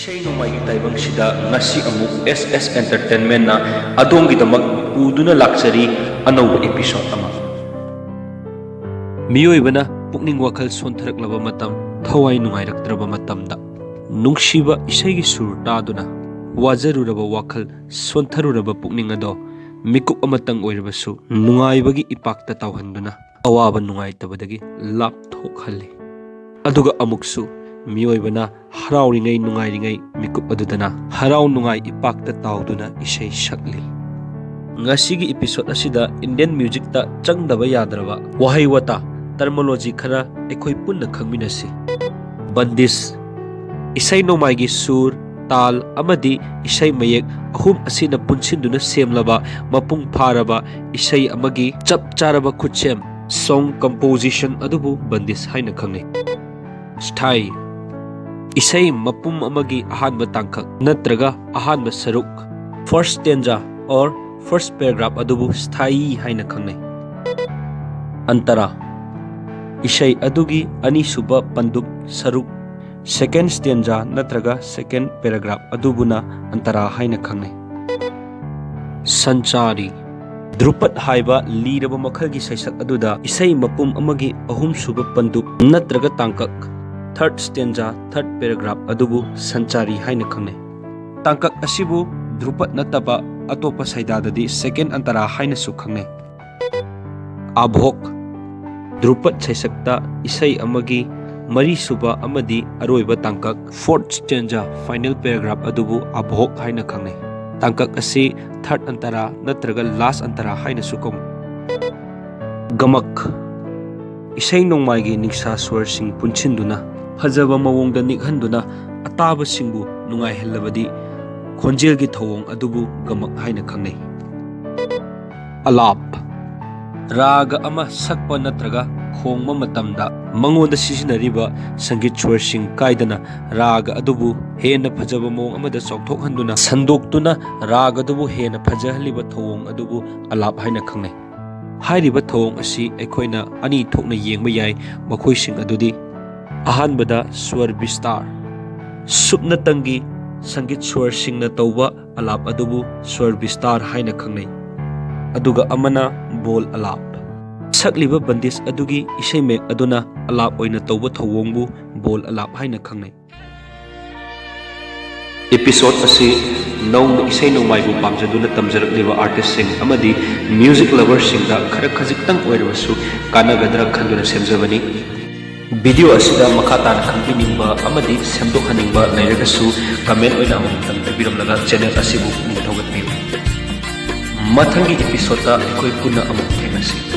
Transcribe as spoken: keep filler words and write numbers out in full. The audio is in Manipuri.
ꯏꯁꯩ ꯅꯣꯡꯃꯥꯏꯒꯤ ꯇꯥꯏꯕꯪꯁꯤꯗ ꯉꯁꯤ ꯑꯃꯨꯛ ꯑꯦꯁ ꯑꯦꯁ ꯑꯦꯟꯇꯔꯇꯦꯟꯃꯦꯟꯅ ꯑꯗꯣꯝꯒꯤꯗꯃꯛ ꯄꯨꯗꯨꯅ ꯂꯥꯛꯆꯔꯤ ꯑꯅꯧꯕ ꯏꯄꯤꯁꯣꯗ ꯑꯃ꯫ ꯃꯤꯑꯣꯏꯕꯅ ꯄꯨꯛꯅꯤꯡ ꯋꯥꯈꯜ ꯁꯣꯟꯊꯔꯛꯂꯕ ꯃꯇꯝ, ꯊꯋꯥꯏ ꯅꯨꯡꯉꯥꯏꯔꯛꯇ꯭ꯔꯕ ꯃꯇꯝꯗ ꯅꯨꯡꯁꯤꯕ ꯏꯁꯩꯒꯤ ꯁꯨꯔ ꯇꯥꯗꯨꯅ ꯋꯥꯖꯔꯨꯔꯕ ꯋꯥꯈꯜ, ꯁꯣꯟꯊꯔꯨꯔꯕ ꯄꯨꯛꯅꯤꯡ ꯑꯗꯣ ꯃꯤꯀꯨꯞ ꯑꯃꯇꯪ ꯑꯣꯏꯔꯕꯁꯨ ꯅꯨꯡꯉꯥꯏꯕꯒꯤ ꯏꯄꯥꯛꯇ ꯇꯥꯎꯍꯟꯗꯨꯅ ꯑꯋꯥꯕ ꯅꯨꯡꯉꯥꯏꯇꯕꯗꯒꯤ ꯂꯥꯞꯊꯣꯛꯍꯜꯂꯤ꯫ ꯑꯗꯨꯒ ꯑꯃꯨꯛꯁꯨ ꯃꯤꯑꯣꯏꯕꯅ ꯍꯔꯥꯎꯔꯤꯉꯩ ꯅꯨꯡꯉꯥꯏꯔꯤꯉꯩ ꯃꯤꯀꯨꯞ ꯑꯗꯨꯗꯅ ꯍꯔꯥꯎ ꯅꯨꯡꯉꯥꯏ ꯏꯄꯥꯛꯇ ꯇꯥꯎꯗꯨꯅ ꯏꯁꯩ ꯁꯛꯂꯤ꯫ ꯉꯁꯤꯒꯤ ꯏꯄꯤꯁꯣꯗ ꯑꯁꯤꯗ ꯏꯟꯗꯤꯌꯟ ꯃ꯭ꯌꯨꯖꯤꯛꯇ ꯆꯪꯗꯕ ꯌꯥꯗ꯭ꯔꯕ ꯋꯥꯍꯩ ꯋꯥꯇꯥ, ꯇꯔꯃꯣꯂꯣꯖꯤ ꯈꯔ ꯑꯩꯈꯣꯏ ꯄꯨꯟꯅ ꯈꯪꯃꯤꯟꯅꯁꯤ꯫ ꯕꯟꯗꯤꯁ, ꯏꯁꯩ ꯅꯣꯡꯃꯥꯏꯒꯤ ꯁꯨꯔ, ꯇꯥꯜ ꯑꯃꯗꯤ ꯏꯁꯩ ꯃꯌꯦꯛ ꯑꯍꯨꯝ ꯑꯁꯤꯅ ꯄꯨꯟꯁꯤꯟꯗꯨꯅ ꯁꯦꯝꯂꯕ ꯃꯄꯨꯡ ꯐꯥꯔꯕ ꯏꯁꯩ ꯑꯃꯒꯤ ꯆꯞ ꯆꯥꯔꯕ ꯈꯨꯠꯁꯦꯝ, ꯁꯣꯡ ꯀꯝꯄꯣꯖꯤꯁꯟ ꯑꯗꯨꯕꯨ ꯕꯟꯗꯤꯁ ꯍꯥꯏꯅ ꯈꯪꯅꯩ꯫ ꯁ꯭ꯊꯥꯏ, ꯏꯁꯩ ꯃꯄꯨꯝ ꯑꯃꯒꯤ ꯑꯍꯥꯟꯕ ꯇꯥꯡꯀꯛ ꯅꯠꯇ꯭ꯔꯒ ꯑꯍꯥꯟꯕ ꯁꯔꯨꯛ, first stanza or first paragraph ꯑꯗꯨꯕꯨ ꯁ꯭ꯊꯥꯌꯤ ꯍꯥꯏꯅ ꯈꯪꯅꯩ꯫ ꯑꯟꯇꯔꯥ, ꯏꯁꯩ ꯑꯗꯨꯒꯤ ꯑꯅꯤꯁꯨꯕ ꯄꯟꯗꯨꯞ, ꯁꯔꯨꯛ, second stanza ꯅꯠꯇ꯭ꯔꯒ second paragraph ꯑꯗꯨꯕꯨꯅ ꯑꯟꯇꯔꯥ ꯍꯥꯏꯅ ꯈꯪꯅꯩ꯫ ꯁꯟꯆꯥꯔꯤ, ꯙ꯭ꯔꯨꯄꯗ ꯍꯥꯏꯕ ꯂꯤꯔꯕ ꯃꯈꯜꯒꯤ ꯁꯩꯁꯛ ꯑꯗꯨꯗ ꯏꯁꯩ ꯃꯄꯨꯝ ꯑꯃꯒꯤ ꯑꯍꯨꯝꯁꯨꯕ ꯄꯟꯗꯨꯞ ꯅꯠꯇ꯭ꯔꯒ ꯇꯥꯡꯀꯛ, third stanza, third paragraph ꯑꯗꯨꯕꯨ ꯁꯟꯆꯥꯔꯤ ꯍꯥꯏꯅ ꯈꯪꯅꯩ꯫ ꯇꯥꯡꯀꯛ ꯑꯁꯤꯕꯨ ꯙ꯭ꯔꯨꯄꯗ ꯅꯠꯇꯕ ꯑꯇꯣꯞꯄ ꯁꯩꯗꯥꯗꯗꯤ second ꯑꯟꯇꯔꯥ ꯍꯥꯏꯅꯁꯨ ꯈꯪꯅꯩ꯫ ꯑꯥꯚꯣꯛ, ꯙ꯭ꯔꯨꯄꯗ ꯁꯩꯁꯛꯇ ꯏꯁꯩ ꯑꯃꯒꯤ ꯃꯔꯤꯁꯨꯕ ꯑꯃꯗꯤ ꯑꯔꯣꯏꯕ ꯇꯥꯡꯀꯛ, fourth stanza, final paragraph ꯑꯗꯨꯕꯨ ꯑꯥꯚꯣꯛ ꯍꯥꯏꯅ ꯈꯪꯅꯩ꯫ ꯇꯥꯡꯀꯛ ꯑꯁꯤ third ꯑꯟꯇꯔꯥ ꯅꯠꯇ꯭ꯔꯒ last ꯑꯟꯇꯔꯥ ꯍꯥꯏꯅꯁꯨ ꯀꯧꯅꯩ꯫ ꯒꯃꯛ, ꯏꯁꯩ ꯅꯣꯡꯃꯥꯏꯒꯤ ꯅꯤꯡꯁꯥ ꯁ꯭ꯋꯔꯁꯤꯡ ꯄꯨꯟꯁꯤꯟꯗꯨꯅ ꯐꯖꯕ ꯃꯑꯣꯡꯗ ꯅꯤꯛꯍꯟꯗꯨꯅ ꯑꯇꯥꯕꯁꯤꯡꯕꯨ ꯅꯨꯡꯉꯥꯏꯍꯜꯂꯕꯗꯤ ꯈꯣꯟꯖꯦꯜꯒꯤ ꯊꯧꯑꯣꯡ ꯑꯗꯨꯕꯨ ꯒꯃꯛ ꯍꯥꯏꯅ ꯈꯪꯅꯩ꯫ ꯑꯂꯥꯞ, ꯔꯥꯒ ꯑꯃ ꯁꯛꯄ ꯅꯠꯇ꯭ꯔꯒ ꯈꯣꯡꯕ ꯃꯇꯝꯗ ꯃꯉꯣꯟꯗ ꯁꯤꯖꯤꯟꯅꯔꯤꯕ ꯁꯪꯒꯤꯠ ꯁ꯭ꯋꯔꯁꯤꯡ ꯀꯥꯏꯗꯅ ꯔꯥꯒ ꯑꯗꯨꯕꯨ ꯍꯦꯟꯅ ꯐꯖꯕ ꯃꯑꯣꯡ ꯑꯃꯗ ꯆꯥꯎꯊꯣꯛꯍꯟꯗꯨꯅ ꯁꯟꯗꯣꯛꯇꯨꯅ ꯔꯥꯒ ꯑꯗꯨꯕꯨ ꯍꯦꯟꯅ ꯐꯖꯍꯜꯂꯤꯕ ꯊꯧꯑꯣꯡ ꯑꯗꯨꯕꯨ ꯑꯂꯥꯞ ꯍꯥꯏꯅ ꯈꯪꯅꯩ꯫ ꯍꯥꯏꯔꯤꯕ ꯊꯧꯑꯣꯡ ꯑꯁꯤ ꯑꯩꯈꯣꯏꯅ ꯑꯅꯤ ꯊꯣꯛꯅ ꯌꯦꯡꯕ ꯌꯥꯏ, ꯃꯈꯣꯏꯁꯤꯡ ꯑꯗꯨꯗꯤ: ꯑꯍꯥꯟꯕꯗ ꯁ꯭ꯋꯔ ꯕꯤꯁꯇꯥꯔ, ꯁꯨꯞꯅꯇꯪꯒꯤ ꯁꯪꯒꯤꯠ ꯁ꯭ꯋꯔꯁꯤꯡꯅ ꯇꯧꯕ ꯑꯂꯥꯞ ꯑꯗꯨꯕꯨ ꯁ꯭ꯋꯔ ꯕꯤꯁꯇꯥꯔ ꯍꯥꯏꯅ ꯈꯪꯅꯩ꯫ ꯑꯗꯨꯒ ꯑꯃꯅ ꯕꯣꯜ ꯑꯂꯥꯞ꯫ ꯁꯛꯂꯤꯕ ꯕꯟꯗꯤꯁ ꯑꯗꯨꯒꯤ ꯏꯁꯩ ꯃꯌꯦꯛ ꯑꯗꯨꯅ ꯑꯂꯥꯞ ꯑꯣꯏꯅ ꯇꯧꯕ ꯊꯧꯑꯣꯡꯕꯨ ꯕꯣꯜ ꯑꯂꯥꯞ ꯍꯥꯏꯅ ꯈꯪꯅꯩ꯫ Episode ꯑꯁꯤ ꯅꯧꯅ ꯏꯁꯩ ꯅꯣꯡꯃꯥꯏꯕꯨ ꯄꯥꯝꯖꯗꯨꯅ ꯇꯝꯖꯔꯛꯂꯤꯕ artistꯁꯤꯡ ꯑꯃꯗꯤ music loverꯁꯤꯡꯗ ꯈꯔ ꯈꯖꯤꯛꯇꯪ ꯑꯣꯏꯔꯕꯁꯨ ꯀꯥꯟꯅꯒꯗ꯭ꯔꯥ ꯈꯟꯗꯨꯅ ꯁꯦꯝꯖꯕꯅꯤ꯫ Video ꯑꯁꯤꯗ ꯃꯈꯥ ꯇꯥꯅ ꯈꯪꯕꯤꯅꯤꯡꯕ ꯑꯃꯗꯤ ꯁꯦꯝꯗꯣꯛꯍꯟꯅꯤꯡꯕ ꯂꯩꯔꯒꯁꯨ comment ꯑꯣꯏꯅ ꯑꯃꯨꯛꯇꯪ ꯄꯤꯕꯤꯔꯝꯂꯒ channel ꯑꯁꯤꯕꯨ ꯄꯨꯛꯅꯤꯡ ꯊꯧꯒꯠꯄꯤꯌꯨ꯫ ꯃꯊꯪꯒꯤ episodeꯇ ꯑꯩꯈꯣꯏ ꯄꯨꯟꯅ ꯑꯃꯨꯛ ꯊꯦꯡꯅꯁꯤ꯫